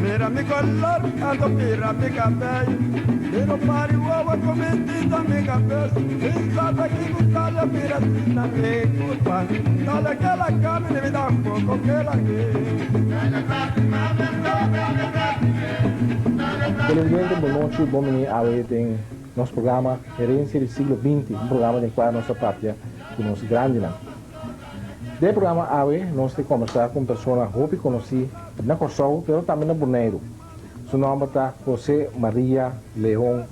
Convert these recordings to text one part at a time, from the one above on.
Mira mi color, canto mira mi cabello. Miro parihuahua con mi tinta mi cabeza. Pensaba que gustaba mira tina mi culpa. Dale que la camine mi tampoco que la que. Televidente, bon nochi, bon bini awe den nos programa Herencia di Siglo 20, un programa den cual nos ta papia cu nos grandinan. Den e programa awe nos ta combersa cu un persona hopi conoci na Corsou pero tambe na Boneiru. Su nomber ta Jose Maria Leon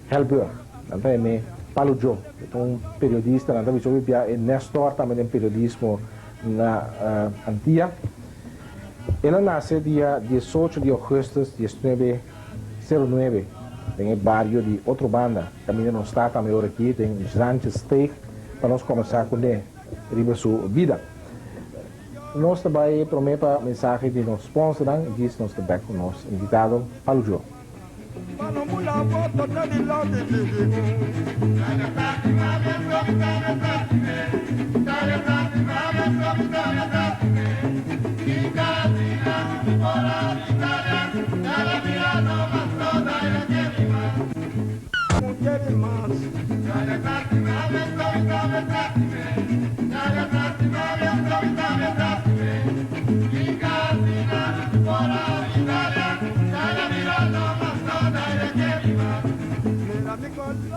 Helburg. Nan ta yam'é Palu Djo. E ta un periodista, nan ta bisa hopi bia e Nestor tambe den periodismo na Antia. El a nace dia 18 di augustus 1909 den e bario di Otrobanda, caminda nos ta tambe ora aki den Zandjesteeg pa nos combersa cune riba su bida. Nos ta bay prome pa mensahe di nos sponsornan y djis nos ta bek cu nos invitado Palu Djo.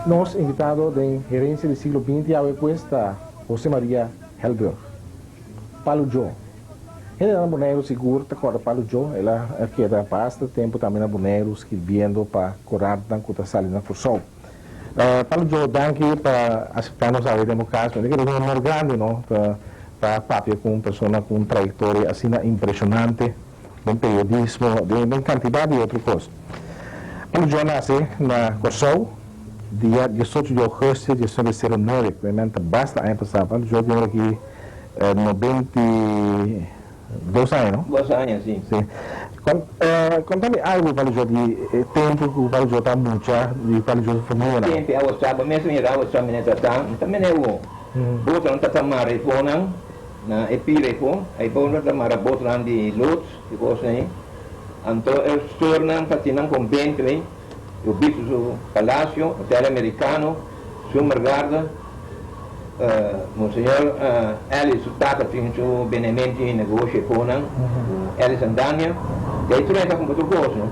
Nos invitado den Herencia di Siglo 20 awe pues ta Jose Maria Helburg. Palu Djo. Hendenan na Boneiru sigur ta kòrda Palu Djo. El a keda basta tempu tambe na Boneiru skirbiendo pa korantnan ku ta sali na Kòrsou. Palu Djo, danki pa aseptá nos awe den bo kas. Mi ta kere un honor grandi no pa papia ku un persona ku un trayektoria asina impreshonante den periodismo, den kantidat di otro kos. Palu Djo a nase na Kòrsou dia 18 di ougùstus 1909, ku e men ta basta aña pasá. Palu Djo tin ora ki 92 aña, no? Dos aña, si. Si. Konta mi algu, Palu Djo, di e tempu ku Palu Djo ta mucha, di Palu Djo su familianan. Tempu awa sa, bo mes mira awa sa mene ta ta, mi ta mene awo. Botonan ta ta mara e fonan na e pira e fo, ei botonan ta mara botonan di loods i kosnan ei. Anto e sturnan ta tin nan konbento ei, e obispo su palacio, hotel americano, Summer Garden. Monseñor Ellis su tata tin su benemento i negoshi e fonan ku Ellis Andania. Di ei tur hende ta kumpra tur kos, no?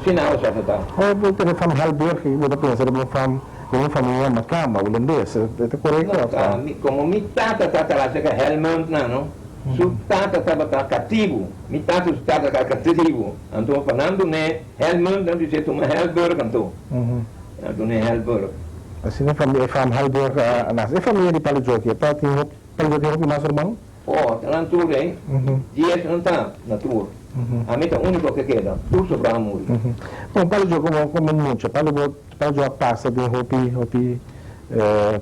Asina awe sa ta ta. Ora bo tene fam Helburg bo ta pensa riba un fam di un famia makamba, hulandes. E ta korekto No, òf ta? Komo mi tata ta traha serka Helmond nan, no? Su tata tabata katibu. Mi tata su tata tabata katibu. Anto pa nan dun'é Helmond nan bis'é tuma Helburg anto. Nan dun'é Helburg. Asina e fam Helburg a nase. E famia di Palu Joki e ta tin hopi, Palu Joki tin hopi mas ruman? Oh, ta nan tur ei. Dies nan ta na tur. Ami ta úniko ke keda. Tur sobrá a muri. Bon, Palu Joki komo komo mucha, Palu bo Palu Joki a pasa den hopi hopi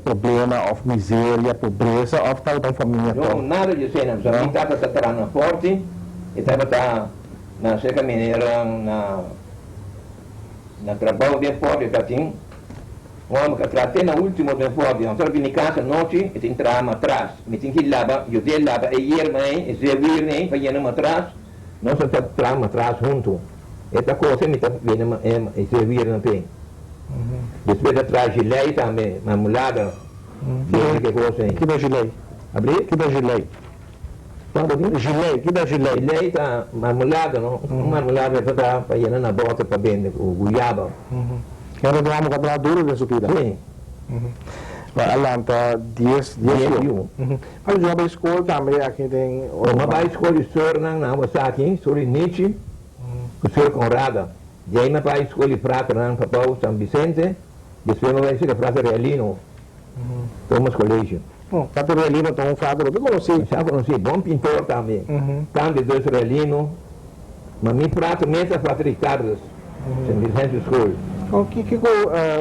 problema òf miseria, pobresa òf tabata un famia No, tòg? nada di esei nan. Mi tata ta traha na Forti, e tabata na serka minera na. Na trabou den Fòrti ta tin un hòmber ku a traha te na último den Fòrti. Nos ora bini kas anochi, e tin traha matras. Mi tin ki laba, yud'é laba e yerba ei, e zeewiernan ei pa yena matras. Nos a ta traha matras huntu. E ta kose, mi ta bini e zeewiernan p'e. Despues a traha gilei tambe, marmulada, bebe ke kos ei. Kiko gilei? Abrí? Kiko gilei? Gilei, ki ta gilei? Gilei ta marmulada, no? Un marmulada ta ta pa yena na bote pa bende ku guyaba. Kende ta amo ku a traha duru den su bida? Si. A lanta 10, 10 yu. Pasobra yo a bai skol tambe aki den Oropa. Mi a bai skol di Sörnan na Awasaki, Sor Inichi ku Sör Conrada. Di ei mi a bai skol di fraternan Papou San Vicente, despues mi a bai serka frater Realino. Thomas College. Frater Realino ta un frater hopi konosí. Masha konosí, bon pintor tambe. Tambe dus Realino. Ma mi frater mes ta frater Richardus, Sint Vincentius School. Kon kiko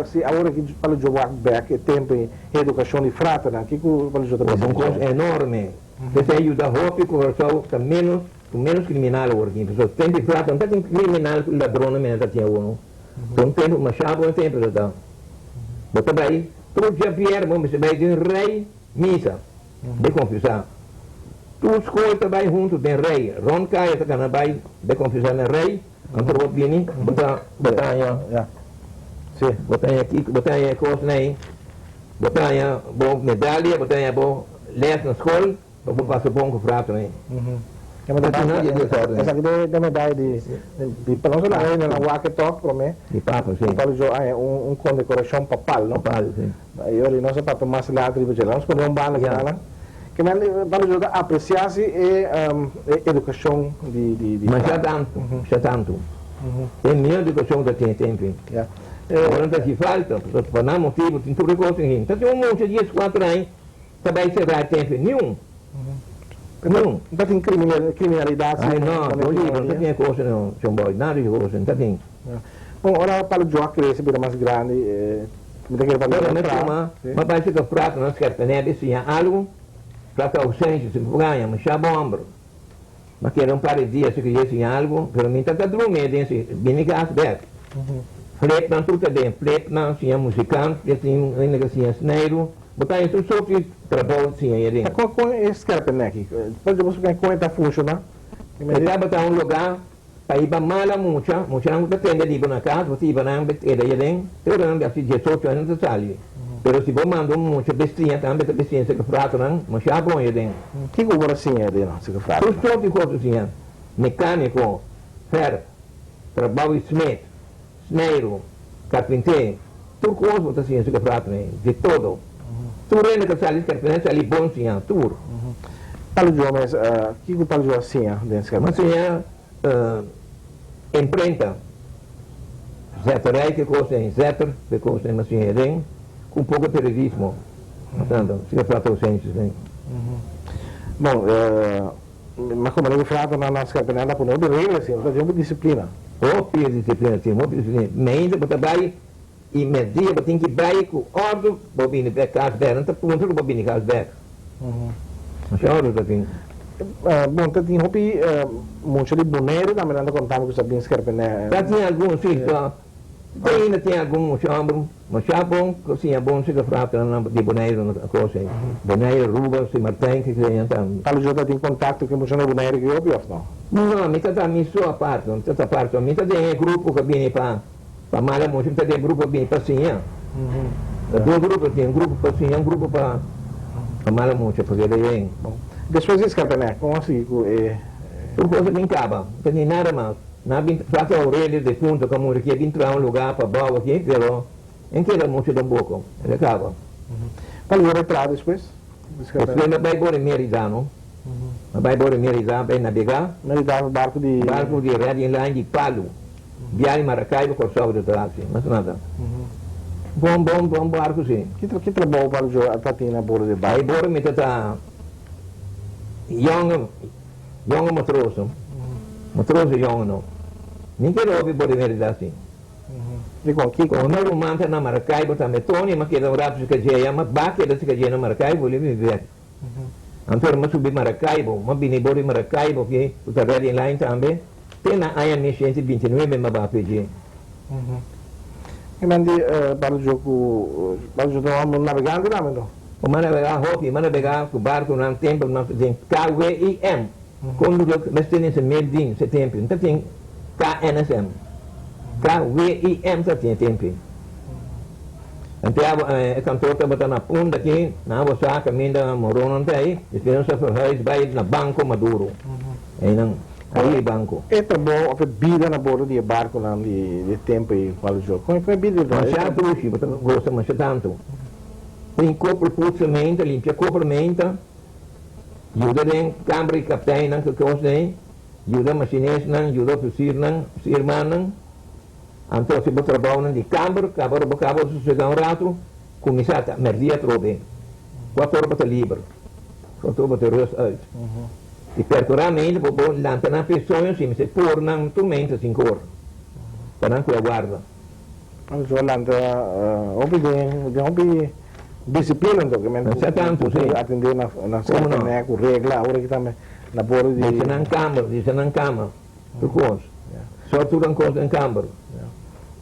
si awor aki pa lo djo wak bek e tempu ei e edukashon di fraternan kiko pa lo djo ta bisa? Un kos enorme. Esei a yuda hopi ku Kòrsou ta ménos ku ménos kriminal awor aki. Pasobra tempu di frater no ta tin kriminal ku ladronnan mester ta tin awor no. Ta un tempu masha bon tempu ta ta. Bo ta bai tur djabièrnè bo mester bai den rei misa bai konfesá. Tur skol ta bai huntu den rei. Rònt kaya ta kana bai bai konfesá na rei. Anto bo bini, bo ta, bo ta haña, sí, bo ta haña kiko, bo ta haña e kosnan ei, bo ta haña bo medalia, bo ta haña bo lès na skol, pa bo pasa bon ku fraternan ei. Esaki ta medaya di, di, pa nos a laga nan wak e tòg promé. Di papa, sí. Pablo Joe haña un, un kondekorashon papal, no? Papal, sí. I ora nos a papia mas laat riba dje. Laga nos pone un banda kina nan. Ke men Pablo Joe ta apresiá si e e edukashon di di di. Masha tantu, masha tantu. E mihó edukashon ta tin e tempu. Ya. Ora nan ta hasi falta, pasobra pa nan motibu tin tur e kos tin. Ta tin un mucha dies kuater aña ta bai será e tempu. Niun. Niun. Ta tin kriminalidat si. Ai no, no libra, no ta tin e kos no, chomboy. Nada di e kos no ta tin. Bon, ora Pablo Joe a krese bira mas grandi, mi ta kere Pablo Joe Ora mi tuma, mi a bai seka frata na Scherpenherde i siña algu, frata Ausencio, si ku gaña, masha bon hòmber. Mi a keda un par di dia seka dje siña algu, pero mi ta ta drumi aden si bini kas bèk. Flipnan tur ta den, flipnan, siña muzikant, ke tin hende ke siña sneiru, bo ta haña tur sorti di trabou siña ei aden. Kon kon e Scherpenherde? Pablo Joe bo splika kon e ta funshoná? E tabata un lugá Pa hiba mala mucha, muchanan ku ta tende di bo na kas, bo ta hiba nan be keda ei aden, te ora nan be hasi diesocho aña nan ta sali. Pero si bo manda un mucha bestiña tambe ta bestiña seka fratonan, masha bon ei aden. Kiko bo ta siña ei aden no, seka fratonan? Tur sorti kos bo siña, mekaniko, fèrf, trabou di smet, sneiru, karpinté, tur kos bo ta siña seka fratonan ei, di todo. Tur hende ka sali skerpinè sali bon siña, tur. Palo Joe mes, kiko Palo Joe a siña den skerpinè? Mi a siña imprenta, zetterij ke kos ei, zetter ke kos ei, mi a siña den, ku un poko periodismo, tanto, si frata Ausencio den. Bon, mi a komprende ku fratanan na skerpinè ta pone hopi regla si, ta tin hopi disiplina. Hopi disiplina, si, hopi disiplina. Mainta bo ta bai I merdia bo tin ki bai ku òrdu bo bini bek kas bek. Nan ta puntra ku bo bini kas bek. Masha òrdu ta tin. Bon, ta tin hopi mucha di Boneiru tambe nan ta konta mi ku sa bin skerpenè. Ta tin algun, si. Te ainda tin algun mucha hòmber masha bon ku siña bon si gevraagd di Boneiru na kos ei. Boneiru, Aruba, Sint Martijn, ki kos ei ta. Tal jo ta tin kontakto ku e muchanan di Boneiru ki hopi òf no? No, mi ta ta mi so apart, mi ta ta apart. Mi ta den e grupo ku a bini pa. Pa mala mucha mi ta den grupo bini pa siña. Ta dos grupo tin, un grupo pa siña, un grupo pa pa mala mucha pa keda yen. Bon, despues di Scarpenè, kon a sigui ku e. Tur kos a bin kaba, no ta ni nada mas. Nan a bin Frater Aurelio defunto ku a muri aki a bin traha un lugar pa bou aki, pero en keda mucha tampoko, el a kaba. Cual wor e traha despues di Scarpenè? Despues mi a bai bor e Merida no, mi a bai bor e Merida, bai nabegá. Merida barku di. Barku di Reading Line di Palu. Biaha di Maracaibo, Kòrsou ta traha si, mas nada. Bon, bon, bon barku si. Ki ki trabou pa jo ta tin na bordo di barku? Ai bordo mi ta traha yonge, yonge matroos no. Matroos di yonge no. Mi keda hopi por di Merida si. Dikon? Kiko? Como mi ruman ta na Maracaibo tambe, Tony, mi a keda un rato si Cajeya, mi a ba keda si Cajeya na Maracaibo, li mi bek. Anto ora mi a subi Maracaibo, mi a bini bor di Maracaibo aki ku ta Reading Line tambe, te na aña 1929 mi a baha PG. E men di Barjo ku Barjo ta un nabegante tambe no? Mi a nabegá hopi, mi a nabegá ku barkunan tempu nan ta tin KWIM, Koninklijk West-Indische Maildienst e tempu, nan ta tin KNSM, KWIM ta tin e tempu. Anto e kantoor tabata na Punda aki, na Abosá, kaminda Moronan ta ei. Despues nos a verhuis bai na Banco Maduro. Einan, ariba e banco. E trabou of e bida na bordo di e barconan di e tempo ei, cual jo? Con e bida ta? Masha dushi, bo ta gosa masha tanto. Tin koper putsa meinta, limpia koper meinta, yuda den kamber di kapteinnan ku kos ei, yuda machinesnan, yuda ofisirnan, ofisirmannan. Anto si bo trabounan di kamber kaba ora bo kaba bo sosega un ratu, kuminsá ta mèrdia atrobe. Kuater ora bo ta liber. Kuater ora bo ta rust uit. I perkurá mente pa bo lanta nan p'e soño si mester por nan tur mente sinku or pa nan kuya warda. Zo lanta hopi den den hopi disciplina anto ke men Masha tantu, si. Atende na na Como cierto no? nek ku regla ora ki tambe na borde di. Disa nan kamber, disa nan kama, tur kos. Sòrt tur nan kos den kamber.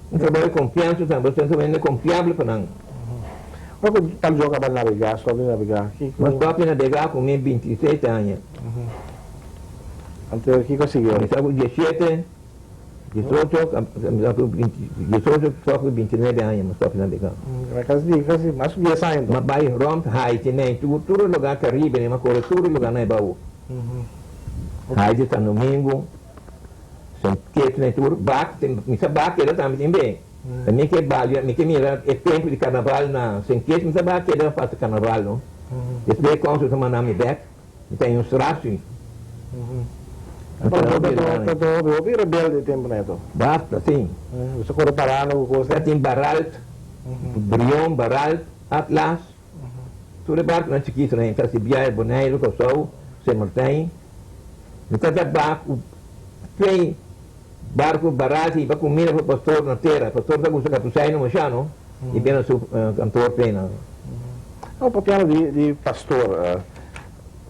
Un trabou di konfiansa tambe, bo ta hende konfiabel pa nan. Ora ku tal jo kaba nabegá, stòp di nabegá, kiko. Bo stòp di nabegá ku mi bintiseis aña. Anto kiko a sigui ora? Mi sa ku diesiete, diesocho, mi sa ku diesocho stòp ku bintinuebe aña mi stòp di nabegá. Kasi di kasi mas ku dies aña anto. Mi a bai rònt Haiti nei tur tur e lugá Karibe nei mi a kore tur e lugá nei bou. Haiti, San Domingo. Son ketu na e tur bak, mi sa bak keda tambe tin be. Ta mi ke balia, mi ke mira e tempu di karnaval na Sint Kitts, mi sa bak keda pasa karnaval no. Despues e konsul ta manda mi bek, mi ta in un straf si. Ta ta hopi hopi rebelde e tempu na eto. Basta si. Bo sa kore parando ku kos. Ta tin Baralt, Brion, Baralt, Atlas, tur e barkunan chikitonan ta hasi biahe Boneiru, Kòrsou, Sint Martijn. Mi ta taba ku tei barku barat hiba kumida pa pastor na tera. Pastor ta gusta kapusaino masha no, i bira na su kantor pena. No, papiando di di pastor,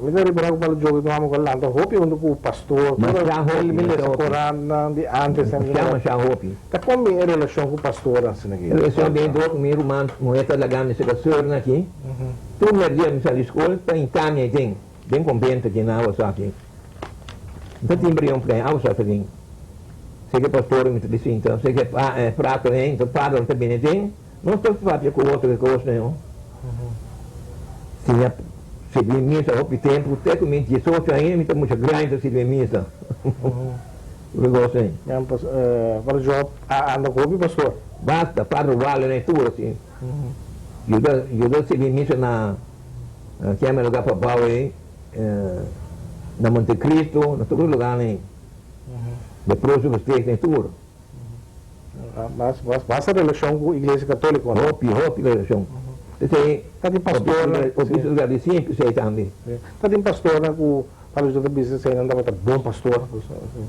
mi ta ripara ku palo joke ku amo ku a lanta hopi huntu ku pastor, Masha hopi, mi masha lesa hopi. korantnan di antes Masha, masha hopi. Ta kon bin e relashon ku pastor asina aki? E relashon bin dor ku mi ruman muhé ta laga mi seka sùrnan aki. Tur merdia mi sali skol ta hinká mi aden. Den konbento ki na awa aki, mi ta tin brion plei awa sa den. Seke pastor mi ta di sinta, seke frater ei, ta pader ta bini den, nos ta papia ku otro e kosnan yo. Siña sirbi misa hopi tempu, te ku mi diesocho aña mi ta mucha grandi ta sirbi misa. Tur e kos ei. Nan pader Job a anda ku hopi pastor. Basta, pader Walen ei tur asin. Yuda yuda sirbi misa na. Kieme lugar pa bou ei, na Monte Cristo, na tur lugar ei. Leproso gesteek den tur. Mas mas basta relacion cu Iglesia Catolico no? Hopi, hopi relacion. P'esei, Ta tin pastornan, hopi lugar di siña p'esei tambe. Ta tin pastornan cu Padre José ta bisa esei nan tabata bon pastor.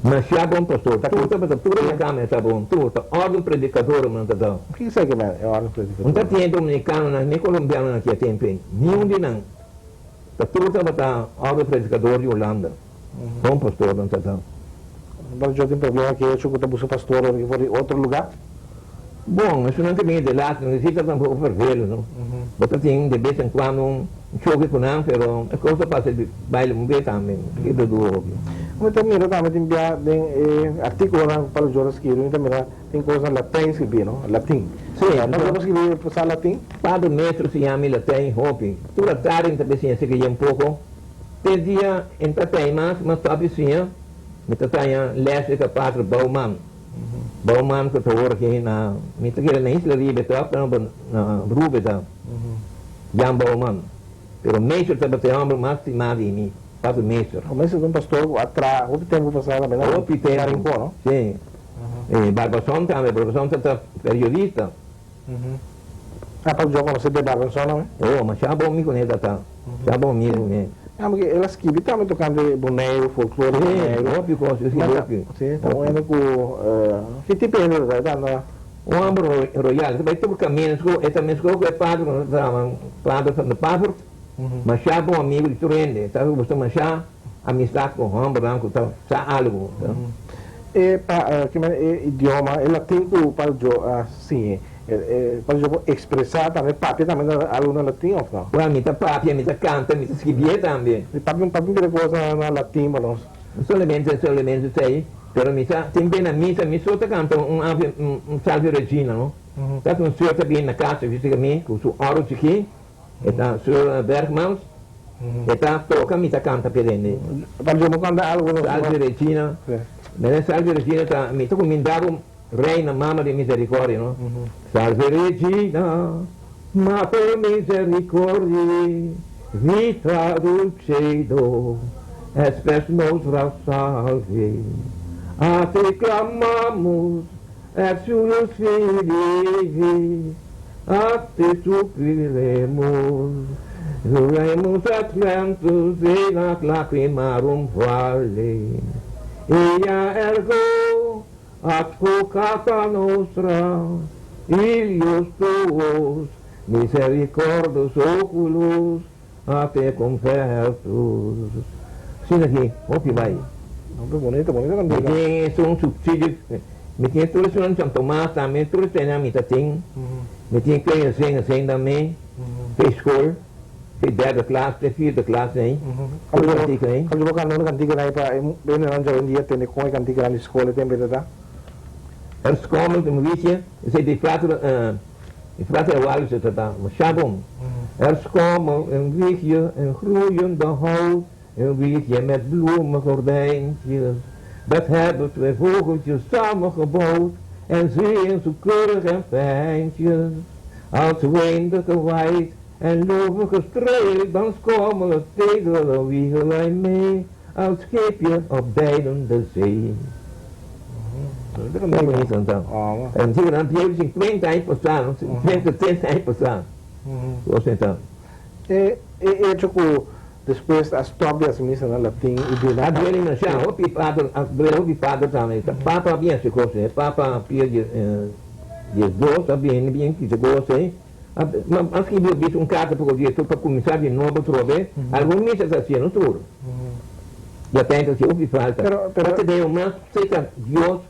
Masha bon pastor. Tur tabata, tur e kamer ta bon, tur. Ta orden predicador nan ta da. Kiko esei ke men e orden predicador? No ta tin dominicanonan ni colombianonan aki a tempo ei. Niun di nan. Ta tur tabata orden predicador di Holanda. Bon pastor nan ta da. Padre José tin problema ki hecho ku ta buska pastor ora ki for di otro lugar? Bon, esunnan ta bini de laat, nan si ta tampoco vervelen, no. Bo ta tin de bes en cuando un choque cu nan, pero e cos ta pasa di baile un be tambe, ki ta duro hopi. Mi ta mira tambe tin bia den e articulonan cu Pablo Jordan skirbi, mi ta mira tin cos na latijn skirbi, no, latin. Si. Pablo Jordan skirbi sa latin? Pablo Metro siña mi latijn hopi. Tur atardi mi ta be siña esaki un poco. Te dia en ta tei mas, mas papia siña, mi ta taña les e Pater Bouwman. Bouwman ku ta wor aki na, mi ta kere na Isla Riba e ta, pero na Aruba e ta, Jan Bouwman. Pero Meester tabata e homber mas stimá di mi, Pater Meester. O Meester ta un pastor ku a traha hopi tempu pasá tambe na Hopi tempu. Rincon, no? Si. E Barbason tambe, Barbason tabata periodista. Ah, pa jo conoce de Barbason tambe? Oh, masha bon mi con e tata. Masha bon amigo con e. Ah, porque el a skibi tambe tocante Boneiru, folklore di Boneiru. Sí, hopi cos, el skibi hopi. Sí, ta un hende cu, ki tipo hende ta? E ta anda. Un homber royal, e ta bai tur camino, e ta mesco cu e padre cu nos ta traha, padre van de Pavert, masha bon amigo di tur hende, e ta gusta masha amistad cu hombernan cu ta sa algo. E pa ki manera e idioma, e latin ku Padre Joe a siñ'e, e Padre Joe por ekspresá tambe, papia tambe na algu na latin òf no? Bueno, mi ta papia, mi ta kanta, mi ta skibié tambe. Mi papia papia un pida kos na latin pa nos. No solamente solamente esei, pero mi sa tin be na misa mi so ta kanta un ave un Salve Regina no. Ta un seur ta bini na kas ta visita mi ku su oro chikí, e ta seur Bergmans, e ta toka mi ta kanta p'e dende. Padre Joe, bo kanta algu nos. Salve Regina. Mene Salve Regina ta mi ta kuminda bo Reina Mama di Misericordia no. Salve Regina, Mater misericordiae, vita dulcedo, et spes nostra salve. A te clamamus, exulius filii, a te suppliremus, Remus et lentus in hac lacrimarum valle. Eia ergo advocata nostra. Ilios tuos misericordos oculos a te confertus. Asina aki, hopi bai. Hopi bonito, bonito Mi cantica. tin esun subsidio, mi tin tur esun San Tomas tambe, tur eseinan mi ta tin. Mi tin kleine zin esei tambe, te school, te derde klas, te vierde klas ei. Tur cantica ei. Cando bo canta un cantica nan pa e hendenan djawendia tende con e canticanan di school e tempo ei ta ta? Er schommelt un wiegje, esei di frater, di frater Ewalus e ta ta, masha bon. Er schommelt een wiegje, een groeiende hout, een wiegje met bloemengordijntjes. Dat hebben twee vogeltjes samen gebouwd en zingen zo keurig en fijntjes. Als weende gewaaid en loven gestreeld, dan schommelt het tegel wiegelij mee als scheepje op deinende zee. Masha bonito anto. En sigur nan pierde 50 aña pasá, 50, 30 aña pasá. Cos enta. E e hecho cu despues a stop di haci misa na latin y bini A duele masha, hopi pader, a duele hopi pader tambe. Papa a bien haci cos ei, Papa Pio diesdos a bini bien kica cos ei. A skibi bisa un carta pa gobierno pa cuminsa di nobo atrobe, algun misa ta haciendo tur. Ya ta haci hopi falta. Pero, Ta tene mas cerca Dios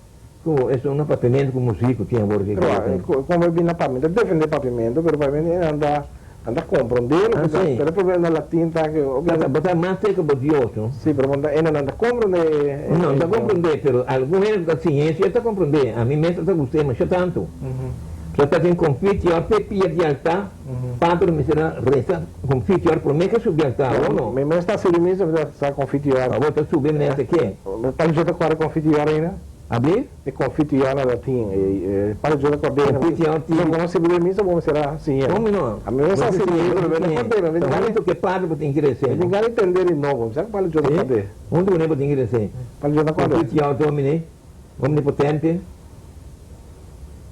cu esun na papiamento cu musico tin awor ki Pero, como e bini na papiamento, ta defende papiamento, pero papiamento e nan ta, nan ta comprende loke ta, pero e problema na latin ta cu Bo ta mas cerca bo Dios, no? Si, pero bo ta, e nan ta comprende e. No, ta comprende, pero algun hende cu ta siña esey ta comprende. Ami mes ta gusta e masha tanto. So ta tin confitior p'e pia di altá, Padre mester a resa confitior promé ke subi altá, o no? Mi mes ta sirbi misa mi ta sa confitior. Abo ta subi mesa ke? Padre jo ta kòrda confitior ainda? Abli? E confitior na latin, e Padre jo ta kòrda ainda. Confitior ti. So bo no sirbi den misa bo mester a siña. Komo no? Ami mes ta sirbi misa pero mi no kòrda ainda. Ta huntu ke Padre bo tin ki res'é. Mi tin gana di tende di nobo, mi sa ku Padre jo ta kòrda. Huntu kuné bo tin ki res'é. Padre jo ta kòrda. Confitior Domine. Omnipotente,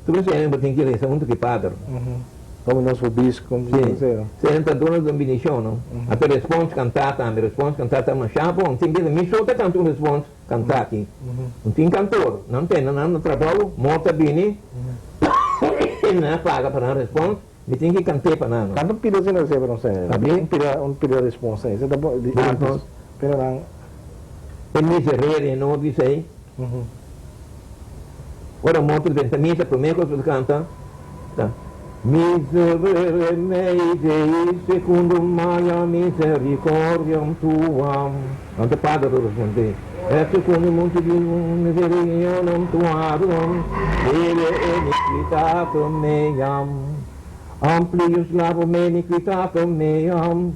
tur esei bo tin ki resa huntu ku e Pader. Dominus vobiscum, Si, esei ta duna nos un bendishon, no? Anto respons kantá tambe, respons kantá ta masha bon. Tin bes mi so ta kanta un respons kantá aki. No tin kantor, nan tende nan na trabou, morto a bini, nan a paga pa nan respons, mi tin ki kant'é pa nan, no? Kanta un pida asina rese pa nos tende. Abi? Un pida, un pida respons esei ta bon, di antes, pero nan. E miserere no bisa ei. Ora morto drenta misa prome cos bo ta canta ta Miserere mei Dei secundum maiam misericordiam tuam. Anto Pader ta responde Et secundum multitudinem misericordiam tuarum leve iniquitatem meam. Amplius lavo me iniquitatem meam.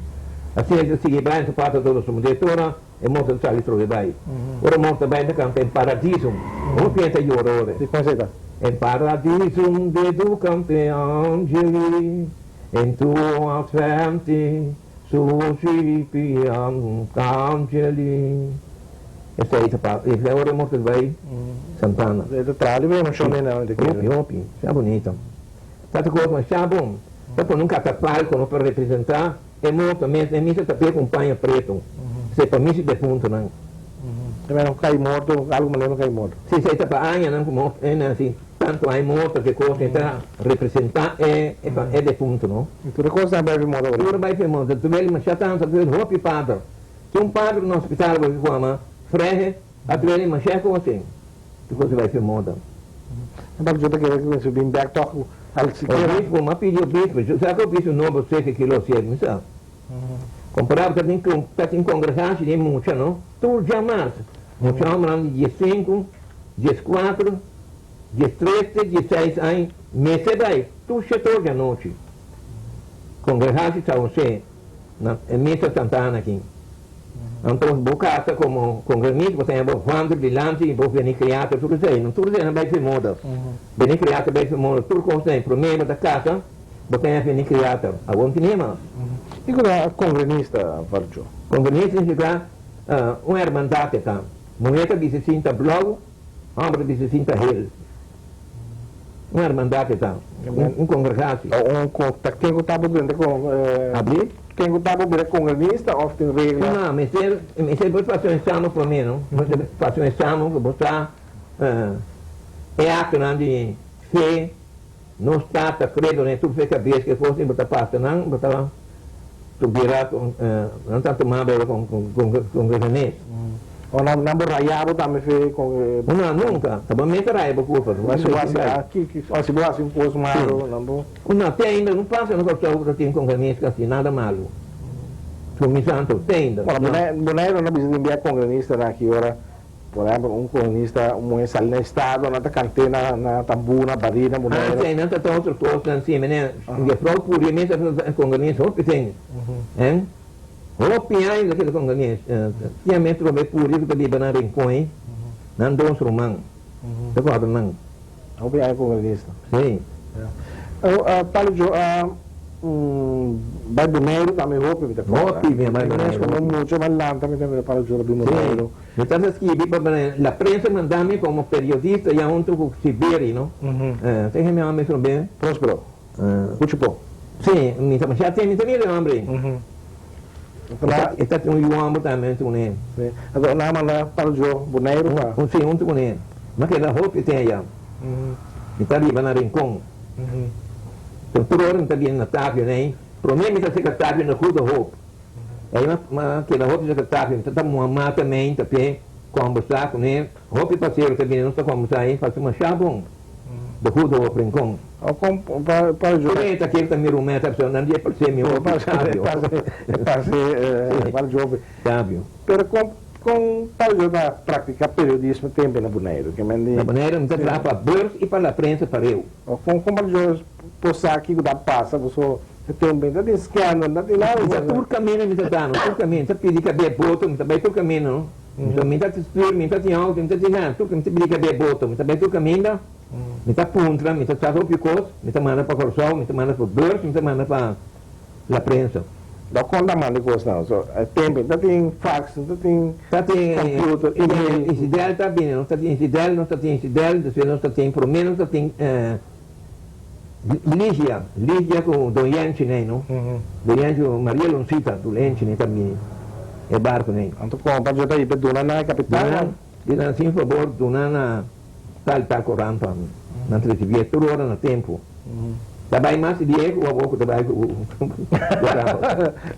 Asina ta sigui bai anto Pader ta responde Tora. E morto ta sali trobe bai. Ora e morto bai ta canta En paradisum. Hopi hende ta yora ora. Di con esei ta? En paradisum deducant e angeli in tuo adventi suscipiant angeli. Esei ta pa e ora e morto ta bai Santana. E ta traha riba emocion den nan. Hopi hopi. Sha bonito. Ta ta cos masha bon. Ta pone un catafalco no pa representa. E morto mes, e misa ta p'e ku un paña pretu. Esei pa misa defuntonan. E mester kai morto, algu manera no kai morto. Si, esei ta pa añanan ku morto, e nan si tantu aña morto ke kos e ta representá e e defunto no. I tur e kosnan bai p'e morto awor. Tur bai p'e morto. Tuwel masha tantu a tuwel hopi pader. Tin un pader na hospital awor ku yama Frehe a tuwel masha kos ei. Tur kos bai p'e morto. E pader ta kere ku mester bin bèk tòg ku al sikiera. Obispo, m'a pidi obispo, yo sa ku obispo nobo seke kilo siete, mi sa. Kompará ta tin ta tin kongregashi di mucha no, tur djamars, mucha hombernan di diesinku, dieskuater, diestres te dieseis aña mester bai tur shetor di anochi. Kongregashi San Jose na e misa Santa Ana aki. Anto bo kasa komo kongreganista bo ta bo vander dilanti i bo beni kriatur tur esei. No tur esei nan bai fe moda. Beni kriatur bai fe moda tur kos ei. Prome bo ta kasa bo ta beni kriatur. Awor no tin mas. Kiko ta kongrenista Varjo? Kongrenista significa un hermandad e ta. Muher ta bisa sinta blou, homber ta bisa sinta hel. Un hermandad e ta. Un congregatie. Un ta ken ku ta bo drenta con Abri? Ken ku ta bo bira congrenista of tin regla? No, mester mester bo fasi un examen prome no. Mester fasi un examen ku bo sa e actonan di fe. Nos tata credo den tur fe cabes ke cos bo ta pasa nan bo ta tubiera con nan ta tuma bo con con regenes. O nan nan bo raya bo tambe fe con. No nunca ta bo mes ta raya bo curpa. Ma si bo haci aki o si bo haci un cos malo nan bo. No te ainda no pasa no Corsou bo ta tin con renes casi nada malo. Cu mi santo te ainda. Bueno Bonaire no bisa tin bia congrenista aki ora. Por ehempel, un kolonista, un muhé sali na estado, nan ta kant'é na na tambú, na barí, na Boneiru. Ah, nan ta ta otro kosnan si, meneer. Juffrouw Puri mes ta kongolees hopi ten. Hein? Hopi aña ta keda kongolees. Tia mes trobe Puri ku ta biba na Rincon ei. Nan dos ruman. Ta kòrda nan. Hopi aña kongolista. Si. Palo Jo a bai Boneiru tambe hopi mi ta kòrda. Hopi mi a bai Boneiru. Mi mes komo mucha mi a lanta mi ta mira Palo Jo ta bin Boneiru. Mi ta skibi pa la prensa manda mi komo periodista ya huntu ku Siberi no. Te hende mi a ben. Prospero. Kuchipo. Si, mi ta masha mi ta mira e hombre. E ta un yu homber tambe huntu kuné. Si. Anto nan a manda Palo Jo Boneiru pa. Si, huntu kuné. Mi a keda hopi ten ya. Mi ta riba na Rincon. Tur ora mi ta bini na Tapio nei. Prome mi ta sekretario na Goede Hoop. Ei ma keda hopi sekretario, mi ta ta muha mata mei ta p'e kombersá kuné. Hopi pasero ta bini nos ta kombersá ei fasi mashá bon. De Goede Hoop Rincon. O kon pa pa jo. Kuné ta kere ta mi rumen ta pasobra nan di e parse mi hopi sabio. E parse pa jo. Sabio. Pero kon kon pa jo ta praktiká periodismo tempu na Boneiru? Ke men di. Na Boneiru mi ta traha pa Beurs i pa La Prensa pareu. O kon kon pa jo por sa kiko ta pasa paso e tempu ei ta tin scandal ta tin nada. Mi ta tur camino mi ta dano tur camino mi ta pidi cabe boto mi ta bay tur camino no mi mi ta stuur mi ta tin auto mi ta tin nada tur mi ta pidi cabe boto mi ta bay tur caminda mi ta puntra mi ta sa hopi cos mi ta manda pa Corsou mi ta manda pa Beurs mi ta manda pa La Prensa. Lo kon ta manda e kosnan? So e tempu ta tin fax, no ta tin computer, email. Incidel ta bini, nos ta tin Incidel, nos ta tin Incidel, despues nos ta tin, prome nos ta tin Ligia, Ligia ku Don Yenchi nei no, Don Yenchi ku Maria Loncita, tur Yenchi nei ta bini e barco nei. Anto kon pa djo ta ipe duna na e kapital? Duna, di nan sin fabor duna na tal tal koran pa nan recibié tur ora na tempu. Ta bai mas die ku abo ku ta bai ku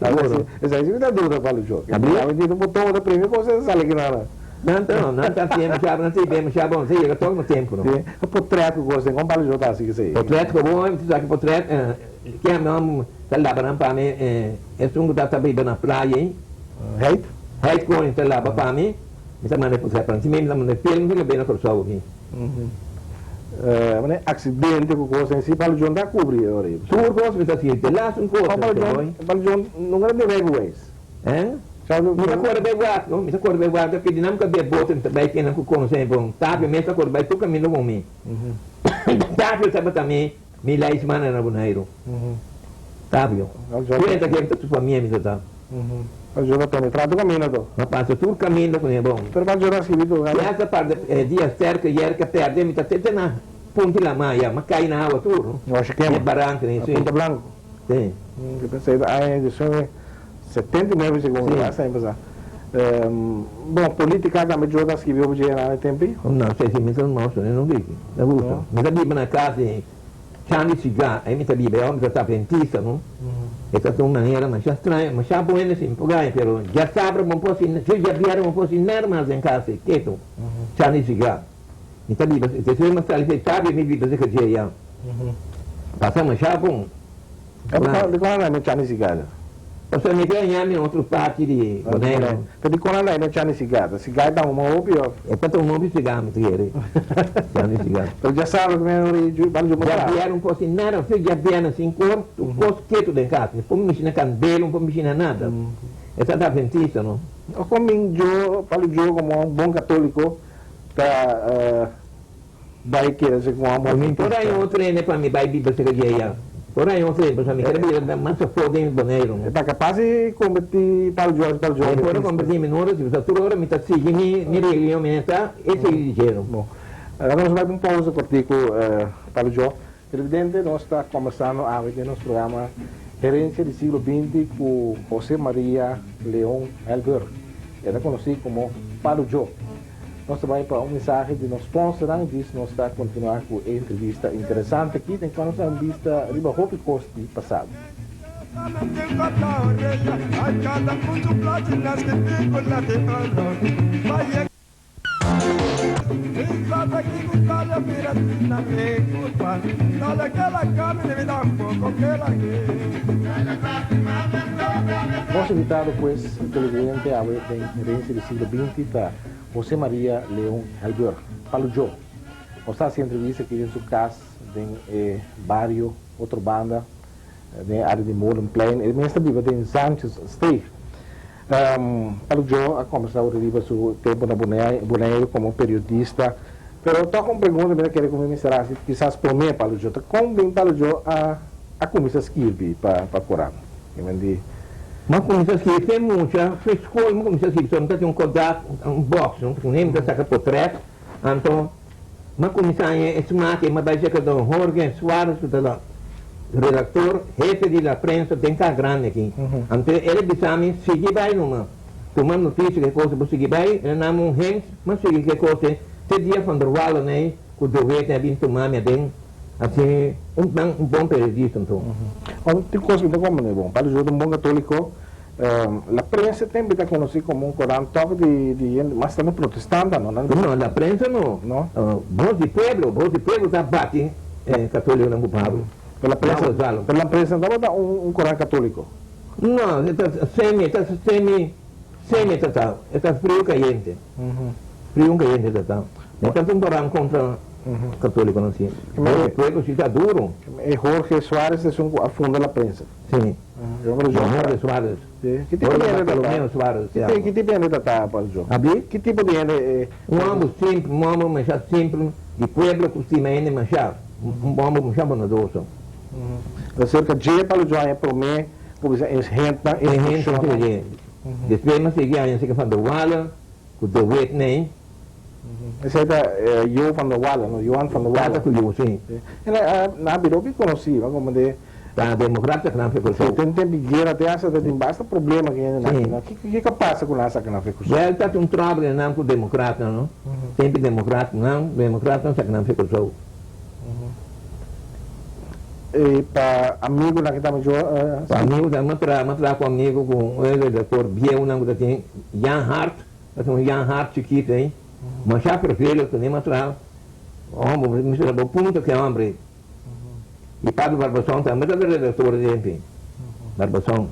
Seguro. Esei si mi ta duda pa Lucho. Abri tin un boton ta primi kos e ta sali ki nada. Nan ta no, nan ta hasié masha nan ta hib'é masha bon, esei yega tok na tempu no. Si, potret ku kos den kon pa Lucho ta hasi esei? Potret ku bo, mi ta saki potret, ke ami no ta laba nan pa mi, esun ku ta ta biba na playa ei. Heit? Heit koning ta laba pa mi, mi ta manda e potret pa nan. Si mi ta manda e film mi ta laba na Kòrsou aki. Mane accidente cu cos en si Palo John ta cubri e ora ei. Tur cos mi ta haci de laatste un cos Palo John, Palo John nunca ta bin rijbewijs. Hein? Mi ta core bay wak no, mi ta core bay wak ta pidi nan cabia bote mi ta bay kennan cu conoce bon Tapio mes ta core bay tur caminda cu mi. Tapio tabata mi mi lijstman na Boneiru. Tapio. Tur ta kere ta su famia mi ta ta. Palo John ta penetra tur caminda to. Ma pasa tur caminda cu ne bon. Pero Palo John a scribi tur. Ya ta parde dia sterke yerke perde mi ta te te na punti lama ya ma cay na awa tur no. Washi kema. Ne baranca ne si. Punta Blanco. Si. Mi pensa ta aña 1979 segun mi basta aña pasa. Bon politica tambe John ta scribi hopi dje na e tempo ei. No si mi ta no no wiki. Ta gusta. Mi ta biba na cas di. Chan di sigá, ei mi ta biba, e homber ta adventista, no? E ta un manera masha straño, masha bueno si mi por gaña, pero djasabra bo por sin, si djabièrnè bo por sin nada mas den kas ei, ketu. Chan di sigá. Mi ta biba, despues mi a sali fe Chabio mi biba serka dje ya. Pasa masha bon. Di kon a nae chan di sigá? Pasobra mi ke haña mi otro parti di Boneiru. Pero di kon a nae chan di sigá? Ta sigá e ta huma hopi of? E ta tuma hopi sigá mi ta kere. Chan di sigá. Pero dja sabra ku mi a ori ju bal ju bo ta. Djabièrnè un por sin nada, si djabièrnè sin kor, tur kos ketu den kas. Mi por mishi na kandela, un por mishi na nada. E ta adventista no. O kon bin jo palo jo komo un bon katoliko ta Bai keda si ku amo Mi por haña un trene pa mi bai biba serka dje ya. Por haña un trene pasobra mi kere bira mas afó den Boneiru. E ta kapas di kombertí Palo George Palo George. Mi por a kombertí mi nora si pasobra tur ora mi ta sigui mi mi religion mi ta e sigui di dje. Bon, awor nos bai pa un pausa kortiku Palo George. Televidente, nos ta kombersando awe den nos programa Herencia di Siglo Binti ku Jose Maria Leon Helberg. E ta konosí komo Palo Joe. Nos ta bai pa un mensahe di nos sponsornan i dis nos ta kontinuá ku e entrevista interesante aki den kua nos ta un bista riba hopi kos di pasado. Nos invitado pues televidente awe den Herencia di Siglo Binti ta José Maria Leon Helburg, Palu Djo. Nos ta hasi entrevista aki den su kas den e bario Otrobanda, den e área di Molenplein. E mes ta biba den Zaantjessteeg. Palu Djo a kombersá ora riba su tempu na Boneiru komo periodista. Pero tòg un pregunta mi ta kere ku mi mester hasi kisas promé Palu Djo ta kon bin Palu Djo a kuminsá skirbi pa korant? I men di. Mi a kuminsá skirbi te mucha, fe skol mi a kuminsá skirbi, so mi ta tin un kodak, un box, no, ku hende ta saka potrèt, anto mi a kuminsá haña e smak, mi a bai seka don Jorge Suarez ku ta la redaktor hefe di La Prensa den Caja Grande aki, anto el a bisa mi sigui bai numa, tuma notisia ke kos, bo sigui bai, el a nami un hens, mi a sigui ke kos te dia Van der Wallen ei Ku Jovet a bin tuma mi aden hasi un tan un bon periodista anto. Ora tin kos mi ta komprende bon. Padre Joe ta un bon katoliko. La Prensa tembe ta konosí komo un korant tòg di di hende mas tantu protestanta no? Nan No, La Prensa no. No? Voz di Pueblo, Voz di Pueblo ta bati e katolikonan ku Pablo. Pero La Prensa, pero La Prensa no tabata un korant katoliko? No, e ta semi, e ta semi, semi e ta ta, e ta frio kayente. Frio kayente e ta ta. No ta un baran kontra katolikonan si. E pueblo si ta duro. E Jorge Suarez ta esun ku a funda La Prensa. Si. Jorge Suarez. Si. Ki tipo di hende ta ta? Bartolomeo Suarez se yama. Ki tipo di hende ta ta, Padre Joe? Abi? Ki tipo di hende e. Un homber simpel, un homber masha simpel di pueblo ku stima hende masha. Un homber masha bondadoso. Ta serka dje Padre Joe haña promé ku bisa e hendenan instrukshonnan. Despues mi a sigui haña seka Van der Wale ku De Wet nei. Esei ta Jo van der Wale, no? Johan van der Wale. Tata ku Jo, si. E nan a bira hopi konosí, bo komo de. Ta demokrata ku nan fe Kòrsou. Si, ten tempu guera te hasta ta tin basta problema ku hende nan aki. Kiko kiko a pasa ku nan a saka nan fe Kòrsou? Wèl, ta tin un tròbel den nan ku demokratnan, no? Tempu demokratnan, demokratnan saka nan fe Kòrsou. E pa amigunan ki ta mi jo. Pa amigunan, mi a traha, mi a traha ku amigu ku un redaktor bieunan ku ta tin Jan Hart. Ta un Jan Hart chikitu ei, masha fervelo ku nem a traha. Homber, mi mester bo punta ku e homber ei. I Pablo Barbazon tambe tabata redaktor di tempu ei. Barbazon.